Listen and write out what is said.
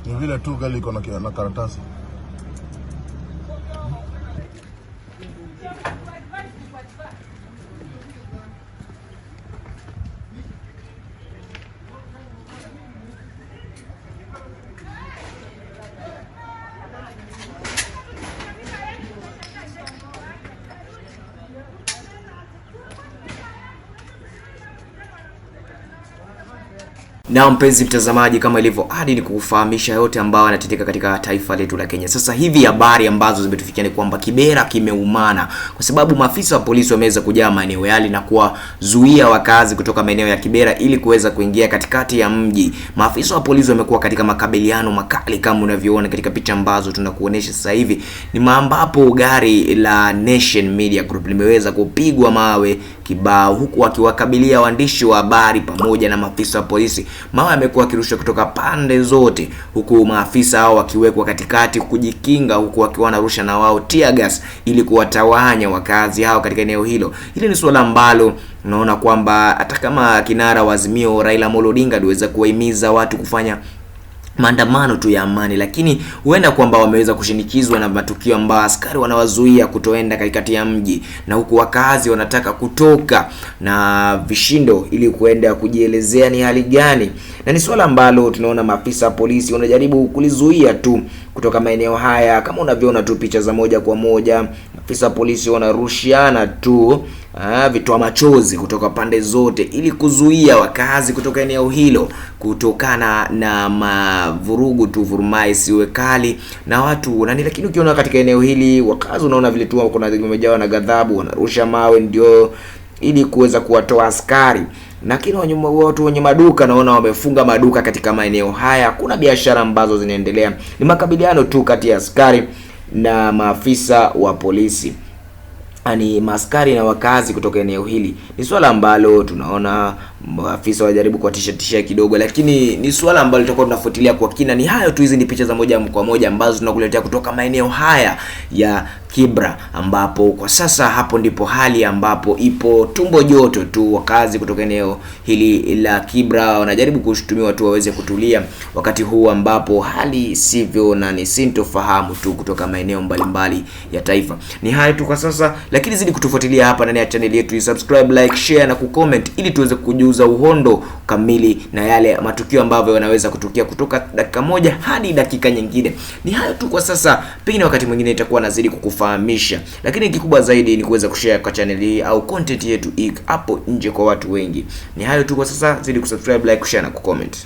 Ni vile tu gari iko na karatasi. Na mpenzi mtazamaji, kama ilivyo adi ni kukufahamisha yote ambayo yanatendeka katika taifa letu la Kenya. Sasa hivi habari ambazo zimetufikia ni kwamba Kibera kimeumana kwa sababu maafisa wa polisi wameweza kujaa maeneo yale na kuwazuia wakazi kutoka maeneo ya Kibera ili kuweza kuingia katikati ya mji. Maafisa wa polisi wamekuwa katika makabiliano makali kama unavyoona katika picha ambazo tunakuonesha sasa hivi, ni ambapo gari la Nation Media Group limeweza kupigwa mawe kibao huku wakiwakabilia waandishi wa habari pamoja na maafisa wa polisi. Mawe yamekuwa yakirushwa kutoka pande zote huku maafisa hao wakiwekwa katikati kujikinga, huku wakiwa wanarusha na wao tear gas ili kuwatawanya wakazi hao katika eneo hilo. Hili ni suala ambalo unaona kwamba hata kama kinara wa Azimio Raila Amolo Odinga aliweza kuwahimiza watu kufanya maandamano tu ya amani, lakini huenda kwamba wameweza kushinikizwa na matukio ambayo askari wanawazuia kutoenda katikati ya mji, na huku wakazi wanataka kutoka na vishindo ili kuenda kujielezea ni hali gani, na ni swala ambalo tunaona maafisa wa polisi wanajaribu kulizuia tu kutoka maeneo haya. Kama unavyoona tu picha za moja kwa moja, maafisa wa polisi wanarushiana tu vitoa machozi kutoka pande zote ili kuzuia wakazi kutoka eneo hilo kutokana na mavurugu tu, vurumai isiwe kali na watu nani. Lakini ukiona katika eneo hili wakazi, unaona vile tu kuna wamejawa na ghadhabu, wanarusha mawe ndio ili kuweza kuwatoa askari. Lakini watu wenye maduka naona wamefunga maduka katika maeneo haya. Kuna biashara ambazo zinaendelea, ni makabiliano tu kati ya askari na maafisa wa polisi, ani maaskari na wakazi kutoka eneo hili. Ni swala ambalo tunaona maafisa wajaribu kuwatisha tishia kidogo, lakini ni swala ambalo tutakuwa tunafuatilia kwa kina. Ni hayo tu, hizi ni picha za moja kwa moja ambazo tunakuletea kutoka maeneo haya ya Kibra, ambapo kwa sasa hapo ndipo hali ambapo ipo tumbo joto tu. Wakazi kutoka eneo hili la Kibra wanajaribu kushutumiwa tu waweze kutulia wakati huu ambapo hali sivyo na ni sintofahamu tu kutoka maeneo mbalimbali ya taifa. Ni hayo tu kwa sasa, lakini zidi kutufuatilia hapa ndani ya channel yetu, subscribe, like, share na kucomment ili tuweze kujuza uhondo kamili na yale matukio ambavyo yanaweza kutukia kutoka dakika moja hadi dakika nyingine. Ni hayo tu kwa sasa, pengine wakati mwingine itakuwa nazidi kukufahamisha, lakini kikubwa zaidi ni kuweza kushare kwa channel hii au content yetu hapo nje kwa watu wengi. Ni hayo tu kwa sasa, zidi kusubscribe, like, share na kucomment.